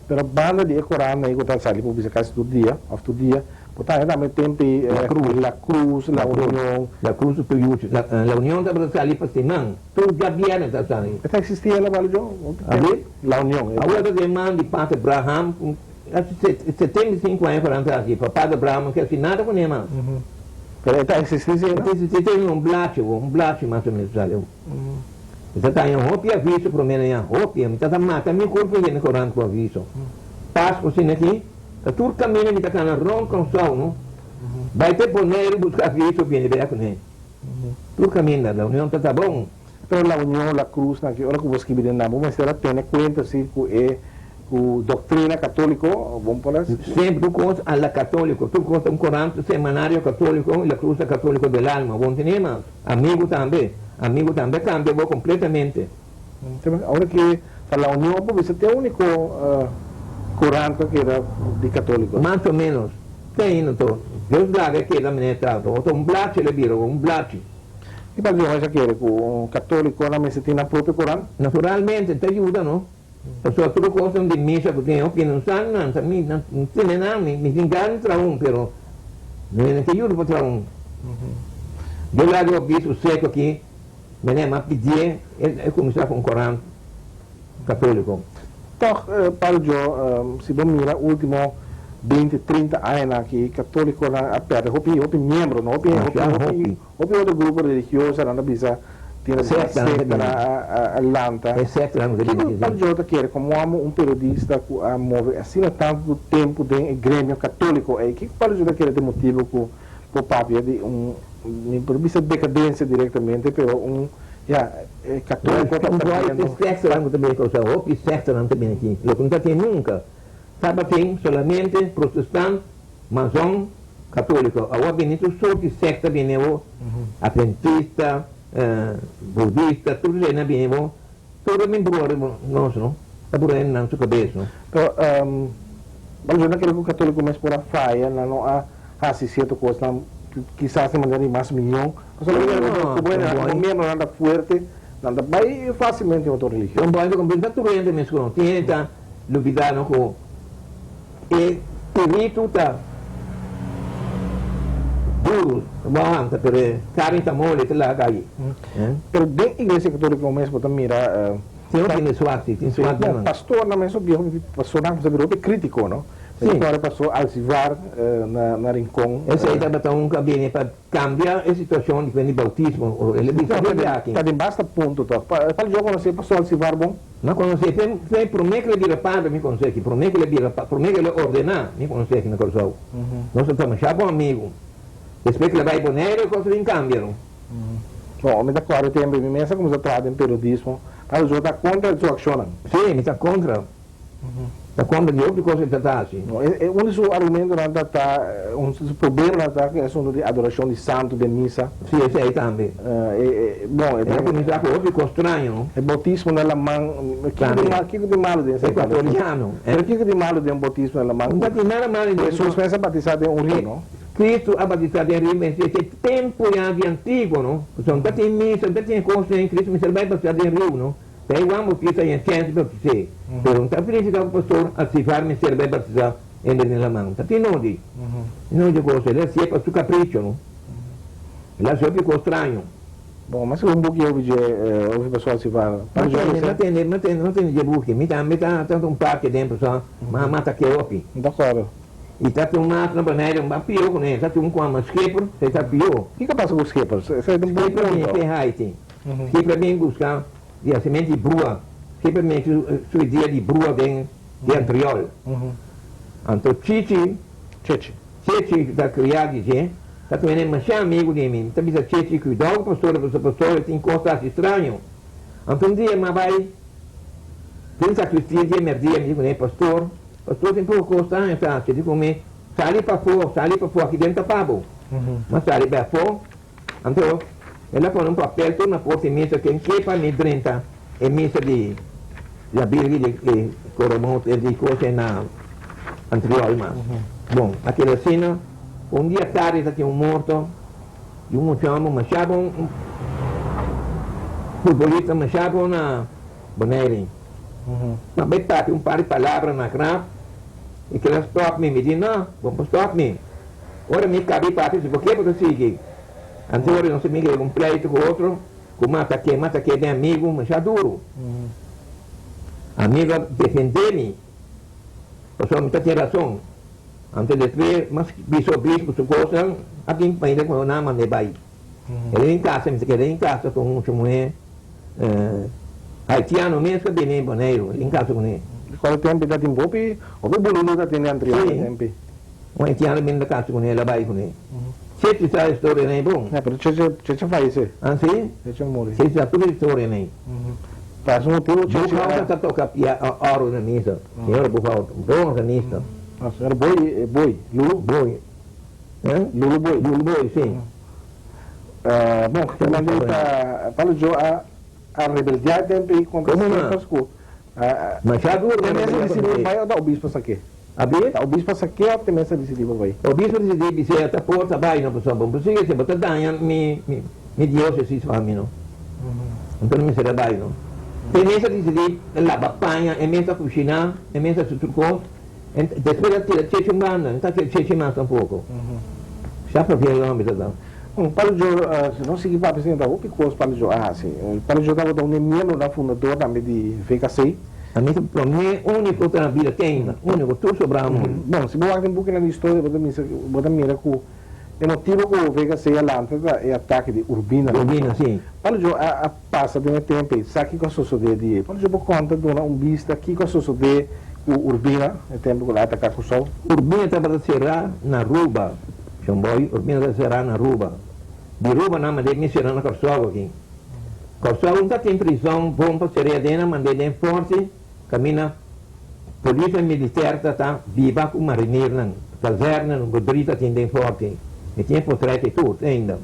Pero banda di e korant ei ku ta sali publisa kasi tur dia, òf tur dia, bo ta haña tambe tempu ei La Cruz. La Cruz, La Union. La Cruz tur yuchi. La Union tabata sali pa siman. Tur djabièrnè ta sali. E ta eksistí el Pablo Jo? Abi? La Union. Awor ta den man di Pater Braham. Haci 75 aña cu nan ta haci pa Pater Braham no kier haci nada cu ne mas. Pero e ta existi si no? E ta existi tin un blachi bo, un blachi mas o menos sali bo. Mi ta taña hopi aviso prome na ya, hopi, mi ta ta mata mi curpa yena corant cu aviso. Pascu asina aki, ta tur camina mi ta cana rond Kòrsou no, bay te Boneiru busca aviso bini bek cu ne. Tur caminda, la Union ta ta bon. Pero la Union, la Cruz nan ki ora cu bo skibi den nan bo mester a tene cuenta si cu e Cu doctrina catolico bon por a. Semper tur cos a la catolico, tur cos ta un corant semanario catolico y la cruz ta catolico del alma, bon tene mas, amigo tambe, amigo tambe a cambia bo completamente. Ora ki ta la union bo bisa t'e unico corant cu a keda di catolico. Mas o menos, te ainda to, Dios laga e keda manera ta, ta un blachi el a bira, un blachi. Y pa Dios a kere cu un catoliconan mester tin nan propio corant? Naturalmente, ta yuda no. Pasobra tur cosnan di misa cu tin hopi no sa nan ta mi nan tene nan mi tin gana di traha un pero mi no ke yuda pa traha un. Yo laga hopi su seco aki mene a pidie e cuminsa cu un corant catolico. Toch Padre Joe si bo mira ultimo binti trinta añanan aki catoliconan a perde hopi hopi miembro no hopi hopi Hopi otro grupo religioso nan ta bisa tin ta bisa sectanan a lanta. Kiko Padre Joe ta kere como amo un periodista cu a move asina tanto tempo den e gremio catolico ey? Kiko Padre Joe ta kere ta e motibo cu por papia di un, mi por bisa decadencia directamente, pero un, ya, e catolico ta perdiendo. Hopi sectanan cu ta bini causa, hopi sectanan ta bini aki, loke no ta tin nunca. Tabatin solamente protestant, mazon. Katóliko. Awor a bini tur sort di sekta bini awor, Atventista, Budista, tur esei nan a bini awor. Tur a bin brua riba nos, no? Ta brua hende nan su kabes, no? Pero, bo no kere ku katóliko mes por a faya, nan no a hasi sierto kosnan kisas di manera di mas mihó? Pasobra bo mira ku bo hende, bo miembronan ta fuerte, nan ta bai fásilmente otro religion. Bo ta komprende tur hende meskos. Tin hende ta lubidá no ku e spiritu ta duru, bo a wanta, pero e karni ta moli, ta laga kai. Pero den iglesia katóliko mes bo ta mira. Tin hopi hende suak, si, tin suak den nan. Pastornan mes hopi biaha pastornan ku ta bira hopi krítiko, no? Si. Ora pastor Alcivar na Rincon. Esei tabata un ku a bini pa kambia e situashon di di boutismo. El a bisa hopi aki. Ta den basta punto tòg. Pal yo konosé pastor Alcivar bon? Mi konosé fe promé ku el a bira padre mi konosé aki. Promé ku el a bira promé ku el a ordená mi konosé aki na Kòrsou. Nos a ta masha bon amigu. Despues ku el a bai Boneiru e kos a bin kambia no. Bon, mi ta kòrda tempu mi mes a kuminsá traha den periodismo. Pal yo ta kontra di su akshonnan. Sí, mi ta kontra. Ta kontra di hopi kos e ta ta hasi. No, e un di su argumentonan ta ta, un di su problemanan ta ku e asuntu di adorashon di santu den misa. Si, esei tambe. E, e, bon, e ta. E a kuminsá ku hopi kos straño, no? E boutismo na laman, kiko di mal, kiko di malu den esei? Ekuatoriano, eh. Pero kiko di malu den un boutismo na laman? No ta tin nada malu den. Hesus mes a batisá den un riu, no? Kristu a batisá den riu, mester e tempu ya di antiguo, no? Pasobra no ta tin misa, no ta tin e kosnan, Kristu mester bai batisá den riu, no? Ta e Juan Bautista i e chèns bautis'é. Pero no ta signifiká ku pastor Alcivar mester bai batisá hende den laman. Ta tin nodi. Tin nodi di kos. El a hasié pa su kapricho, no? El a hasi hopi kos straño. Bon, mas un buki hopi dje hopi pastor Alcivar. Ma tende, ma tende, ma tende, ma tende dje buki. Mi tambe ta ta un parti aden pasobra mi a mata ke hopi. Dakòrdo. I ta tin un mas na Bonaire, un ban pió kuné. Ta tin un ku ama Schipper, esei ta pió. Kiko pasa ku Schipper? Esei ta un bon Schipper punto. bini te Haiti. Schipper bin buska di hasimentu di brua. Schipper mete su idea di brua den den Antriol. Anto Chichi, Chechi. Chechi ta kriá di dje, ta tene masha amigu di mi. Mi ta bisa Chechi, kuidou ku pastor, pasobra pastor e tin kos ta hasi straño. Anto un dia mi a bai den sakristia dje merdia, mi di kuné, Pastor, pastor tin poko kos straño ta hasi. E di ku mi, Sali pafó, sali pafó, aki den ta pa bo. Mi a sali bai afó. Anto el a pone un papel tur na porta e misa ken ke pa mi drenta e misa di la Birgi di e Coromoto e di cos ei na Antriol mas. Bon, a keda asina, un dia tardi ta tin un morto di un mucha homber masha bon, un futbolista masha bon na Bonaire. Ma bai papia un par di palabra na graf e keda stop mi, mi di no, bo no por stop mi. Ora mi kabi papia si bo ke bo ta sigui. Anto ora nos amiga yega un pleito ku otro ku mata ke mata ke den amigu masha duru. Amigu a defende mi pasobra mi ta tin rason. Anto despues mas bisa obispo su kosnan a bin mainta ku nan a manda e bai. El a bin kasa mi ta keda den kasa ku un mucha muhé haitiano mes ku a bini Boneiru el a bin kasa kuné. Kual tempu ta tin hopi hopi bululu ta tin den antrion e tempu. Un haitiano bini ta kasa kuné, el a bai kuné. Chechi sa e storia nei bon. Ya, pero Chechi, Chechi a fayesé. Ah, si? Chechi a muri. Chechi sa tur e storia nei. Pa esun motibu Chechi a. Boekhouder ta toka oro na misa. Señora Boekhouder, un bon organista. Ah, señora Boy, Boy, Lulu? Boy. Eh? Lulu Boy. Lulu Boy, si. Bon, kende ta, Palo Joe a a rebeldiá e tempu ei kontra Skeppers ku Masha duro Te mester disidí pa bai òf ta obispo sak'é? Abi? Ta obispo sak'é òf te mester disidí pa bai? Obispo disidí bis'é ta por ta bai no pasobra bo sigui esei bo ta daña mi mi diósesis pa mi no. Anto no mester a bai no. Te mester disidí laba paña, e mester kushiná, e mester hasi tur kos, despues a tira chechi un banda, no ta tira chechi mas tampoko. Sa pabia e homber ta da. Pablo Joe, si nos sigui papia asina ta hopi kos Pablo Joe a hasi. Pablo Joe tabata un di e miembronan fundador tambe di VKC. Ami ta promé úniko ta na bida te ainda, úniko, tur sobrá a muri. Bon, si bo wak den bukinan di historia bo ta misa, bo ta mira ku e motibu ku VKC a lanta ta e atake di Urbina. Urbina, si. Pablo Joe a pasa den e tempu ei, sa kiko a sosodé di ei. Pablo Joe bo konta duna un bista kiko a sosodé ku Urbina e tempu ku el a ataká Kòrsou. Urbina tabata será na Aruba. Shon Boy, Urbina ta será na Aruba. Di Aruba nan mand'é mi será na Kòrsou aki. Kòrsou nunka tin prizòn bon pa ser'é aden, nan mand'é den Fòrti kaminda polis en militèr ta ta biba ku marinirnan. Kazèrne number dri ta tin den Fòrti. Mi tin e potrèt ei tur te ainda.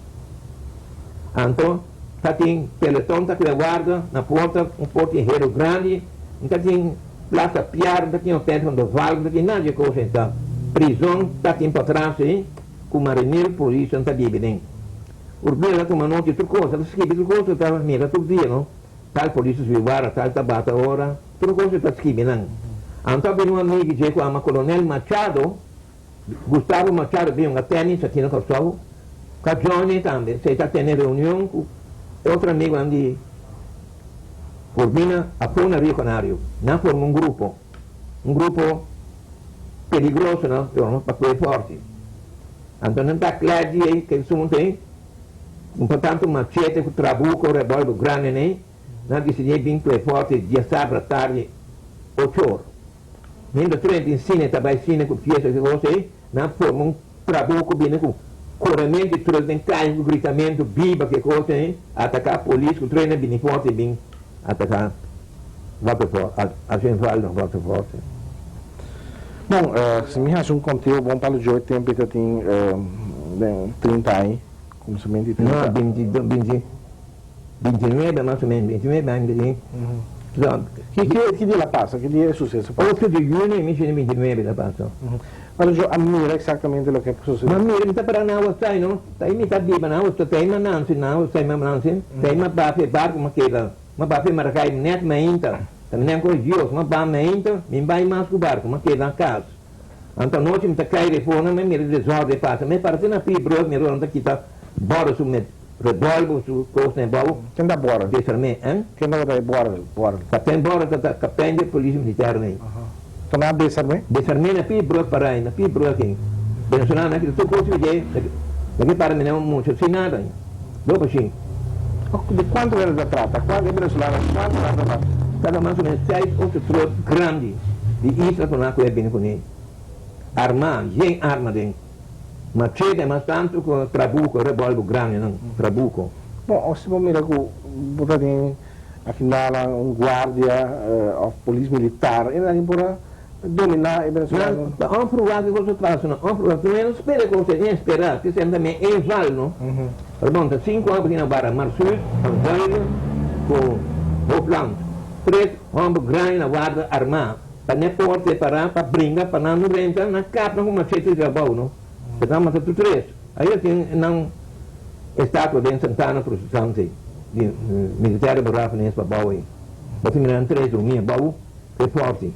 Anto ta tin peloton ta kue warda na porta, un porta di heru grandi, no ta tin Plaza Piar, no ta tin Hotel van der Valk, no ta tin nada di e kos ei. Ta prizon ta tin patras ei ku marinero polis nan ta bibi den. Urbina ta tuma nota di tur kos, ta skibi tur kos ku ta mira tur dia no. Tal polis ta subi warda, tal ta bata ora, tur kos e ta skibi nan. Anto a bini un amigu dje ku ama Kolonel Machado, Gustavo Machado bin hunga tenis aki na Kòrsou, ku a join e tambe. Esei ta tene reunion ku e otro amigunan di Urbina afó na Rio Canario. Nan a forma un grupo, un grupo peligroso nan forma pa kue fòrti. Anto nan ta kla di ei ke asuntu ei, un pa tantu machete ku trabuko, revolver grandi nei, nan a disidí bin kue fòrti diasabra tardi ocho or. Mientras tur hende tin sine ta bai sine ku fiesta ku kos ei, nan a forma un trabou ku bini ku korementu di truk den kaya ku gritamentu biba ku e kos ei, ataká polis ku tur hende a bini fòrti bin ataká Waterfort, Arsenval na Waterfort. Bon, si mi hasi un konteo bon pa lo djoe tempu ta tin den 30 aña, kuminsamentu di 30. No, binti, binti, 29 mas o menos, 29 aña mi ta tin. Ki dia la pasa? Ki dia e suseso pasa? 8 di juni 1929 la pasa. Pero yo a mira exactamente loke a sucede. Ma mira, mi ta para na awa sai no, ta mi ta biba na awa, ta ei ma nansi na awa sai ma nansi, ta ei ma bafia e barco ma keda, ma bafia Maracay net mainta, ta mi nen koe Dios, ma ba mainta, mi bai mas ku barco, ma keda na cas. Anto anochi mi ta kai refona, mi mira desorde pasa, mi para te na pie brug, mi rora ta kita borde su met revolver su kos na e bou. Ken ta borde? Desarmé, hein? Ken tabata e borde, borde? Kapten borde ta ta kapten di polis militar nei. Ta na desarmé? Desarmé na pie brug para ei, na pie brug ei. Venezolano a kita tur kos di dje, na ke para mi nan mucha sin nada. Loco shi. Di cuanto hende ta trata? Cuanto e venezolano cuanto nan ta? Tabata mas o menos seis ocho truck grandi di isla cu nan a coge bini cune. Arma, yen arma den. Machete mas tanto cu trabuco, revolver grandi nan, trabuco. Bon, si bo mira cu bo ta den afinalnan un guardia of polis militar, e nan por a domina e venezolano. Nan ta onverwacht ki cosa pasa, nan onverwacht. Primero no spera e cosa, e espera, ki senta mi e val no. Pero bon, ta cinco homber tin na barra, Marsuit, Van Zuiden cu Hofland. Tres homber grandi na warda arma pa ne por prepara pa bringa pa nan no renta, nan kap nan cu machete di abao no. Pero nan mata tur tres. Ayer tin nan estatua den Santana Protestante di militaire begrafenis pa bou ei. Bo tin mira nan tres drumi abou. E forti.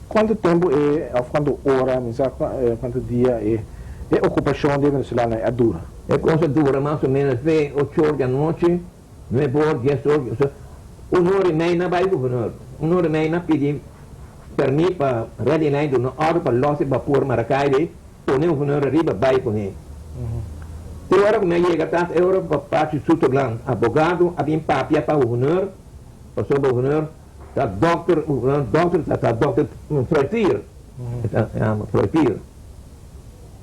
Cuanto tempo e of cuanto ora, mi sa cuanto dia e e ocupacion di e venezolano a dura? E cos a dura mas o menos fe ocho or di anochi, nuebe or, dies or, un ora y mei na bay gobernador, un ora y mei na pidi permit pa Ready Line duna ordo pa los e bapor Maracaibo pone gobernador ariba bay cune. Te ora cu mi a yega tas e ora pa Pachi Sutherland, abogado, a bin papia pa gobernador, pasobra gobernador Ta dokter, dokter ta ta dokter Fruytier, e ta yama Fruytier.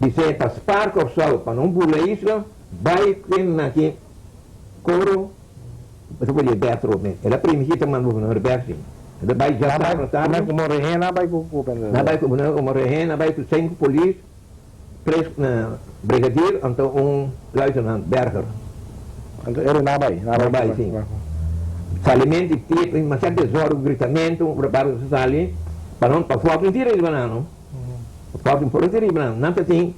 Bis'é pa spaar Kòrsou, pa no bula isla, bai ken aki koro, bo ta por yega bèk atrobe. El a primigí ta manda gobernador bèk sí. El a bai djasabra tardi. Nan komo rehen a bai ku gobernador? Nan a bai ku gobernador komo rehen, a bai ku sinku polis, tres brigadier anto un luitenant, Berger. Anto e rena bai? Na bai, si. Salimento di pie, masha desorden, gritamento, ora barco ta sali, pa nan pa fort no tira riba nan no. Pa fort no tira riba nan. Nan ta tin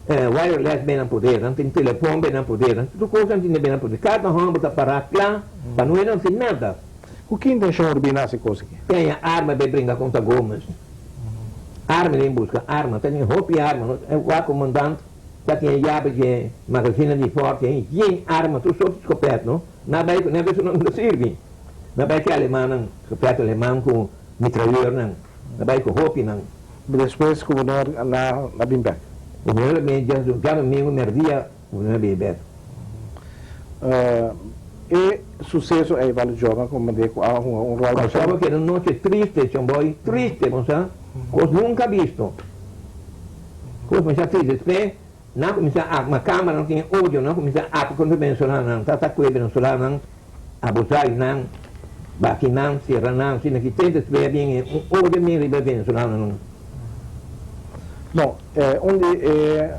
wireless ben nan poder, nan tin telefon ben nan poder, nan tur cos nan tin ben nan poder. Cada homber ta para cla pa no e nan sin nada. Cu ki intencion Urbina haci cos aki? Teña arma bay bringa contra Gomez. Arma den busca arma, ta tin hopi arma, no e wak comandant ta tin e yabe dje magazina di forte hein, yen arma, tur sorti scopet no, na bay cu nebe esun nan ta sirbi, na bay cu e alemannan, scopet aleman cu mitrailleurnan, na bay cu hopi nan. Despues gobernador na na bin bek. Gobernador a bin djadomingo merdia gobernador a bin bek. E suceso ey Vale Jordan cu mende cu a hunga un rol. Kòrsou a keda un noche triste chomboy, triste bo sa, kos nunca bisto, kos masha triste, despues nan a kuminsá arma kamera nan tin odio nan a kuminsá apa kontra venezolanonan, ta ta kue venezolanonan abusá di nan, bati nan, sera nan, asina ki te despues a bin un odio bin riba e venezolanonan. No, un di e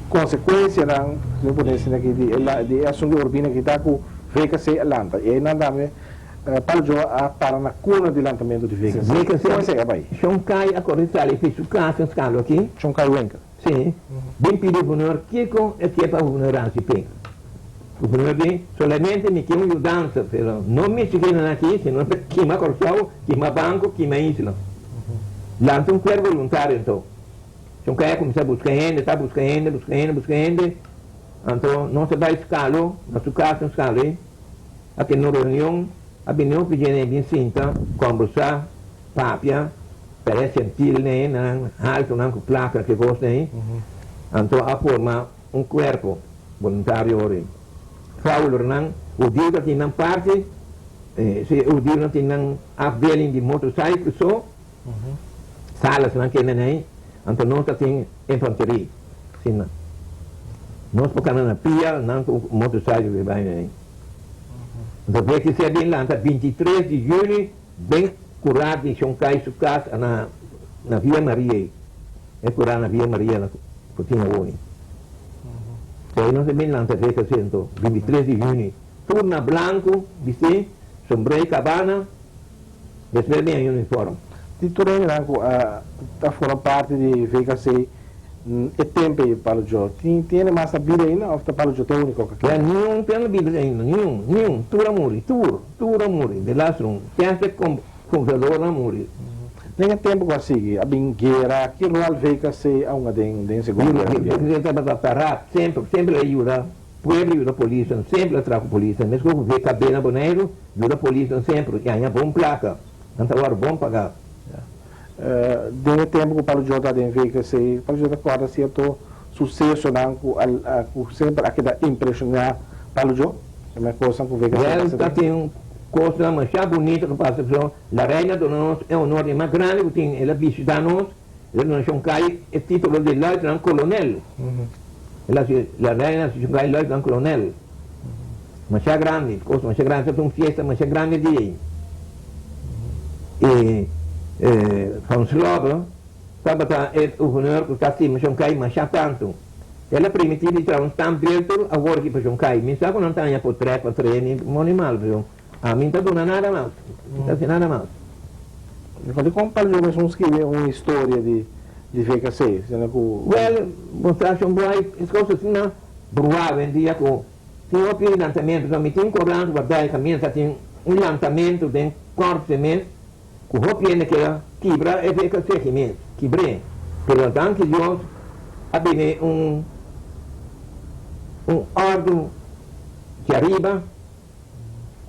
konsekuensianan, si mi por esei aki, di e di e asuntu di Urbina aki ta ku VKC a lanta. I einan tambe Palo Joa a para na kuna di lantamentu di VKC. Kon esei a bai? Shon Kai a kore sali fi su kas na Skalo aki. Shon Kai Wenker. Si, bin pidi guvernor kiko e ke pa guvernor hasi p'e. Guvernor di, Solamente mi ke un yudansa, pero no mishi kina aki, sino ta kima Kòrsou, kima banko, kima isla. Lanta un kuerpo boluntario anto. Shon Kai a kuminsá buska hende, ta buska hende, buska hende, buska hende. Anto nos a bai Skalo, na su kas na Skalo ei, a tene un reunion, a bini hopi djene bin sinta, kòmbersá, papia. Pere sentil nei nan haltu nan ku plaka ke kos nei, anto a forma un kuerpo boluntario ora ei. Fowler nan hudiu ta tin nan parti, si e hudiunan tin nan afdeling di motorcycle so, salas nan kende nei, anto nos ta tin infanterie, si nos por kana na pia, nan ku motorcycle ke bai nei. Anto VTC a bin lanta 23 di juli Den kurá di Shon Kai su kas a na na Via Maria ei. E kurá na Via Maria na ku tin awor ei. So ei nos a bin lanta fecha así anto, 23 di juni. Tur na blanku bistí, sombré i kabana, despues bin a uniform. Di tur hendenan ku a ta forma parti di VKC e tempu ei Palo Djo, tin tin hende mas na bida ainda òf ta Palo Djo ta e úniko ku a keda? Ya niun ten na bida ainda, niun, niun. Tur a muri, tur. Tur a muri, de las un chèfe konfedor a muri. Den e tempu ku a sigui, a bin guera, ki ròl VKC a hunga den den Segundo Guera Mundial? VKC tabata parat semper, semper a yuda pueblo, yuda polisnan, semper a traha ku polisnan. Meskos ku VKB na Boneiru, yuda polisnan semper, i haña bon plaka, nan ta wòrdu bon pagá. Den e tempu ku Pablo Jota den VKC, Pablo Jota kòrda sierto susesonan ku a ku semper a keda impreshoná Pablo Jo? Esei kosnan ku VKC Wel, ta tin kosnan masha bunito ku pasa pasobra la reina duna nos e honor di mas grandi ku tin. El a bishita nos, el a duna Shon Kai e titulo di luitenant kolonel. El a hasi la reina hasi Shon Kai luitenant kolonel. Masha grandi, kos masha grandi, tabata un fiesta masha grandi di ei. I Van Slobbe tabata e gouverneur ku ta stima Shon Kai masha tantu. El a permití di traha un standbeeld awor aki pa Shon Kai. Mi sa ku nan ta haña potret pa trae mi moni mal, pero ami no ta duna nada mas, mi ta hasi nada mas. Dikon Pablo mesun skibi un historia di VKC, siendo ku. Wèl, bo sa Shon Boy, es kos asina bruá awendia ku Tin hopi lantamentu, pasobra mi tin korant wardá e kaminda ta tin un lantamentu den kòrpse mes ku hopi hende keda kibra e vekaseki mes, kibr'é. Pero danki Dios a bini un un òrdu djariba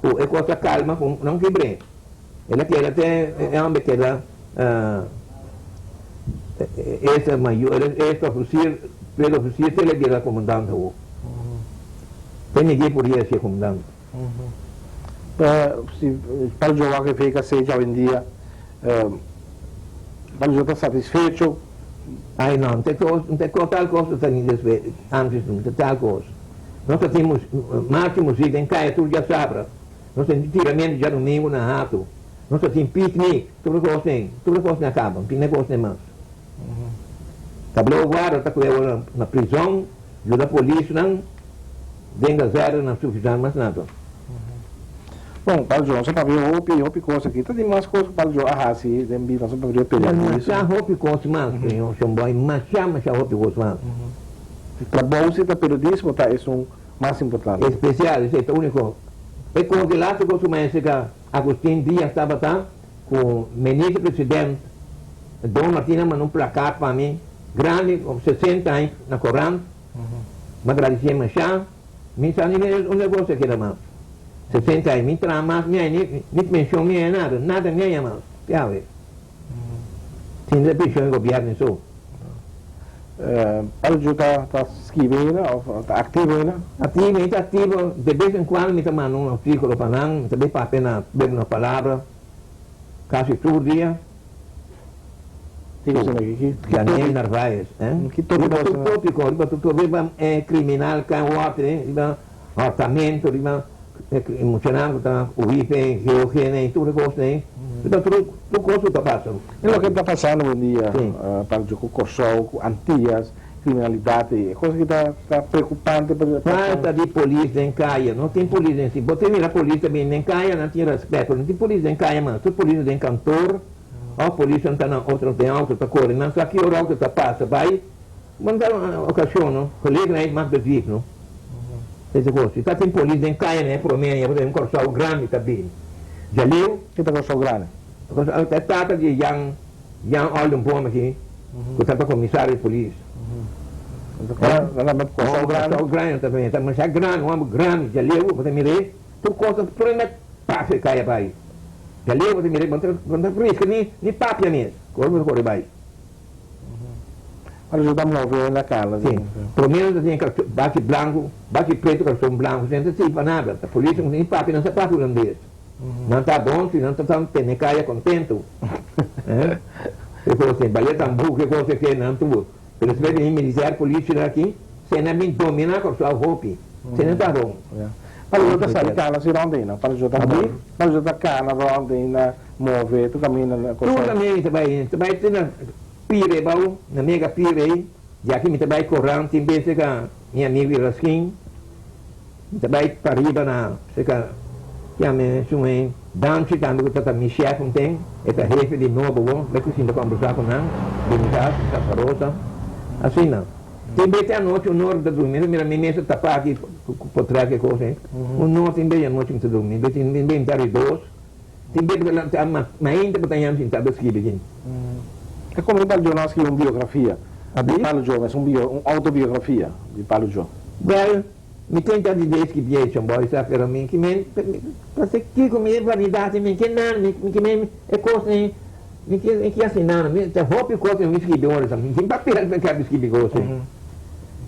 ku e kos a kalma ku nan kibr'é. El a keda te e hòmber keda esta mayor, esta ofisier, pero ofisier te el a bira komandante awor. Te Miguel por a ser komandante. Si Pablo Joe wak e VKC djawendia, Pablo Joe ta satisfecho? Ai no, no ta kos tal kos ta ni despues, antes no ta tal kos. Nos ta tin marcha muzik den kaya tur djasabra. Nos ta tin tiramentu djadumingu na Hato. Nos ta tin piknik, tur e kosnan, tur e kosnan a kaba, no tin e kosnan mas. Tablou guarda ta kue awor na prizon, yuda polisnan den kazèrne nan sufisant mas nada. Bon, Pablo Joe, nos a papia hopi, hopi kos aki. Ta tin mas kos ku Pablo Joe a hasi den bida, nos a papia periodismo. Masha hopi kos mas, señor Shomboy, masha, masha hopi kos mas. Trabou si ta periodismo ta esun mas importante. Especial, esei ta unico. E cos di laatste cos cu maestro ca Agustin Diaz tabata cu Minister President Don Martina manda un plakat pa mi grandi cu 60 aña na corant. Mi a gradicie masha. Mi sa ni un negocio a keda mas. 60 aña mi traha mas mi haña ni pension mi haña nada, nada mi haña mas. Te awe. Sin e pension di gobierno so. Pablo Joe ta ta skibi ainda of ta activo ainda? Activo, mi ta activo, de bes en cuando mi ta manda un articulo pa nan, mi ta bay papia na bebe una palabra casi tur dia. Ki cosa nan ki Daniel Narvaez, eh? Ki topico Riba tur topico, riba tur topico, riba e criminal kan wòrdu, riba hòrtamento, riba. E muchanan ku ta hui fe GOG nei tur e kos nei ta tur tur kos ku ta pasa. E loke ta pasando hoendia pa ku Kòrsou ku Antias kriminalidat e kos aki ta ta preokupante pa Falta di polis den kaya no tin polis den si bo ta mira polis ta bini den kaya nan tin rèspèt pero no tin polis den kaya mas tur polis ta den kantor òf polisnan ta na otro den outo ta kore nan sa ki ora outo ta pasa bai. Bo no ta ocasion no, gelegenheid maakt de dief no. Ese cos. Si ta tin polis den caya na e prome aña pasobra un Corsou grandi ta bini. Djaleu. Ki ta Corsou grandi? E tata di Jan, Jan Oldenboom aki, cu tabata comisario di polis. Corsou grandi? Corsou grandi ta bini. Ta masha grandi, un homber grandi. Djaleu, bo ta mir'é, tur cos ta prende pasa e caya bay. Djaleu bo ta mir'é, bo no ta risca ni papia mes, ora bo ta core bay. Ora yo ta move na kala. Sí, promé nan ta tin baki blanku, baki pretu, karson blanku, nan ta sirbi pa nada. Ta polis nan tin papia, nan sa papia hulandes. Nan ta bon si nan ta tene kaya kontentu. E kos ei, balia tambú, ke kos ke nan tuvo. Pero despues bini militèr, polisnan aki, se nan bin dominá Kòrsou hopi. Se nan ta bon. Para yo ta sali kana si rònt ei, no? Para yo ta move, para yo ta kana rònt ei na move tur kaminda na Kòrsou. Tur kaminda mi ta bai, mi ta bai te na Pire bou, na Mega Pire ei, di aki mi ta bai Koran tin bes serka mi amigu Iraskin, mi ta bai pariba na serka kiami esun ei Danchi tambe ku ta mi shèf un ten, e ta hefe di nobo bo, bai ku sinta kòmbersá ku nan den mi kas, Santa Rosa, asina. Tin bes te anochi un ora mi ta durmi, mi ta mira mi mesa tapá aki ku potrèt ku e kos ei, un ora tin bes di anochi mi ta durmi, tin bes mi ta ri dos. Tin bes bo ta lanta mainta bo ta yam sinta bo skibi aki. E komo di Palo Joe no a skibi un biografia di Palo Joe, mes un bio, un autobiografia di Palo Joe. Wel, mi tin ta di idea skibié shon boy sa, pero mi ki men, pasobra kiko mi e vanidat mi ke nada, mi ki men e kos ei, mi ki mi ki hasi nada, mi ta hopi kos mi skibi ora sa, mi tin papel pa mi skibi kos ei.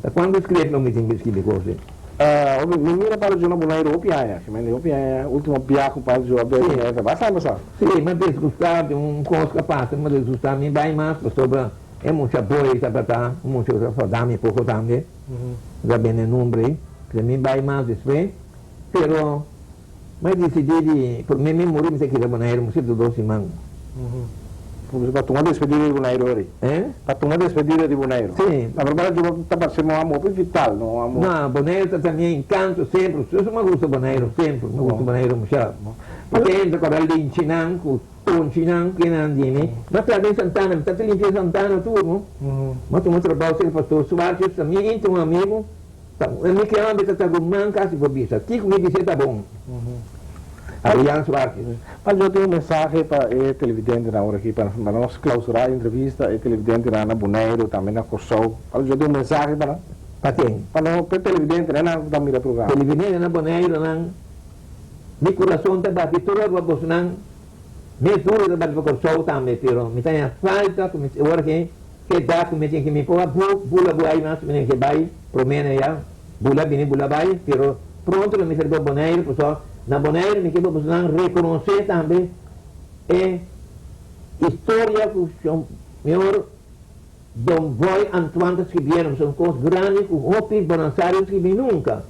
Ta kuantu skrep lo mi tin pa skibi kos ei. Mi mira Palo Joe na Boneiru hopi aña, ki mende hopi aña, ultimo biaha ku Palo Joe a bini Boneiru ta basta aña pasá. Sí, mi a disgustá di un kos ku a pasa, mi a disgustá, mi bai mas pasobra e mucha boi tabata, un mucha ku ta fadá mi poko tambe, ku ta bende nomber ei, p'esei mi bai mas despues, pero mi a disidí di, promé mi muri mi ta keda Boneiru, mi sirtu dos siman. Pa tuma despedida di Boneiru ori. Eh? Pa tuma despedida di Boneiru. Sí. La verdad yo ta parse un amor vital, no un amor. No, Boneiru ta ta mi encanto semper. Su mi gusta Boneiru semper. Mi gusta Boneiru mucha. Porque hende ta kòrda linchinan ku tonchinan ku nan di mi. Ma traha den Santana, mi ta ta limpia Santana tur, no. Mi a tuma trabou serka pastor Suarez, ta mi íntimo amigo. Ta mi ke homber ta ta ruman kasi por bisa. Kiko mi bis'é ta bon. Adrian Suarez. Pa yo tin un mensahe pa e televidentenan ora aki pa nos clausura e entrevista e televidentenan na Boneiru tambe na Kòrsou. Pa yo tin un mensahe pa nan. Pa ken? Pa no pa e televidentenan nan ku ta mira programa. Televidentenan na Boneiru nan mi kurason ta bati tur ora pa bosonan mes duru ta bati pa Kòrsou tambe pero mi ta haña falta ku mi ora ke Keda ku mi tin ki mi por a bula buai mas mi tin ke bai prome na ya bula bini bula bai pero pronto lo mi sa riba Boneiru pasobra na Boneiru mi ke pa bosonan rekonosé tambe e historia ku señor Don Boy Antoine ta skibiendo pasobra un kos grandi ku hopi bonansario no skibi nunka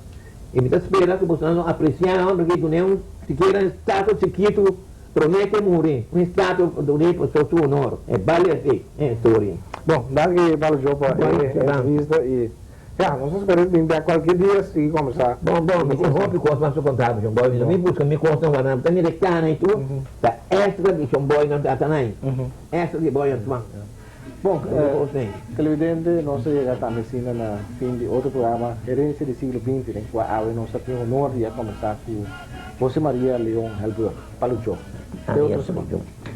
i mi ta spera ku bosonan lo apresiá e homber aki dun'é un sikiera un estatua chikitu. Promé ke muri, un estatua pa dun'é pa su honor. E bale esei, e historia. Bon, danki Pablo Joe pa e entrevista y ya, nos ta spera di bin bek cualkier dia sigui combersa. Bon, bon, mi tin hopi cos mas pa conta bo, Shon Boy. Mi no mi busca mi cosnan guarda, mi ta mira e cana y tur, ta extra di Shon Boy nan ta tanai, extra di Boy Antoine. Bon, televidente, nos a yega tambe asina na fin di otro programa Herencia di Siglo Binti, den cua awe nos a tin honor di a combersa cu Jose Maria Leon Helburg. Palucho. Te otro siman.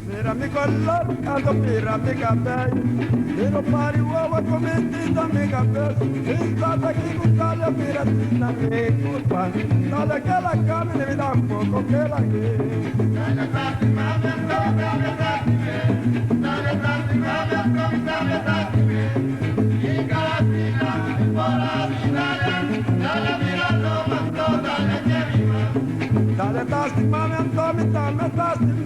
Mira mi color, ando mira mi cabello Mi no pari wawa cu mi tinta mi cabes Mi stata aki cu tale mira tina mi culpa Tale que la cami ni mi tampoco que la Dale ta stima mi anto mi ta me ta stima.